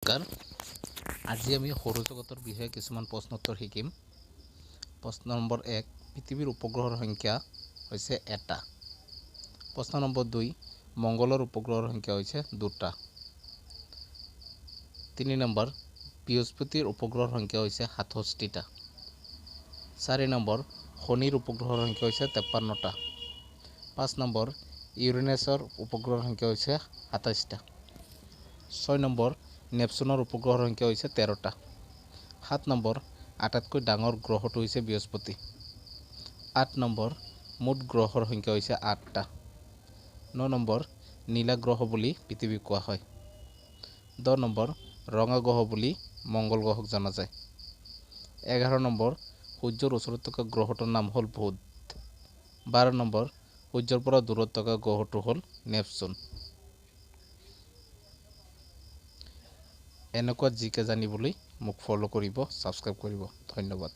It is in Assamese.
নমস্কাৰ, আজি আমি সৌৰজগতৰ বিষয়ে কিছুমান প্ৰশ্নোত্তৰ শিকিম। প্ৰশ্ন নম্বৰ 1, পৃথিৱীৰ উপগ্ৰহৰ সংখ্যা হৈছে 1টা। প্ৰশ্ন নম্বৰ 2, মংগলৰ উপগ্ৰহৰ সংখ্যা হৈছে 2টা। 3 নম্বৰ, বৃহস্পতিৰ উপগ্ৰহৰ সংখ্যা হৈছে 67টা। 4 নম্বৰ, শনিৰ উপগ্ৰহৰ সংখ্যা হৈছে 53টা। 5 নম্বৰ, ইউৰেনাছৰ উপগ্ৰহৰ সংখ্যা হৈছে 27টা। 6 নম্বৰ, নেপচুনৰ উপগ্ৰহৰ সংখ্যা হৈছে 13টা। 7 নম্বৰ, আটাইতকৈ ডাঙৰ গ্ৰহটো হৈছে বৃহস্পতি। 8 নম্বৰ, মুঠ গ্ৰহৰ সংখ্যা হৈছে 8টা। 9 নম্বৰ, নীলা গ্ৰহ বুলি পৃথিৱীক কোৱা হয়। 10 নম্বৰ, ৰঙা গ্ৰহ বুলি মংগল গ্ৰহক জনা যায়। 11 নম্বৰ, সূৰ্যৰ ওচৰত থকা গ্ৰহটোৰ নাম হ'ল বুধ। 12 নম্বৰ, সূৰ্যৰ পৰা দূৰত থকা গ্ৰহটো হ'ল নেপচুন। এনেকুৱা জিকে জানিবলৈ মোক ফ'ল' কৰিব, ছাবস্ক্ৰাইব কৰিব। ধন্যবাদ।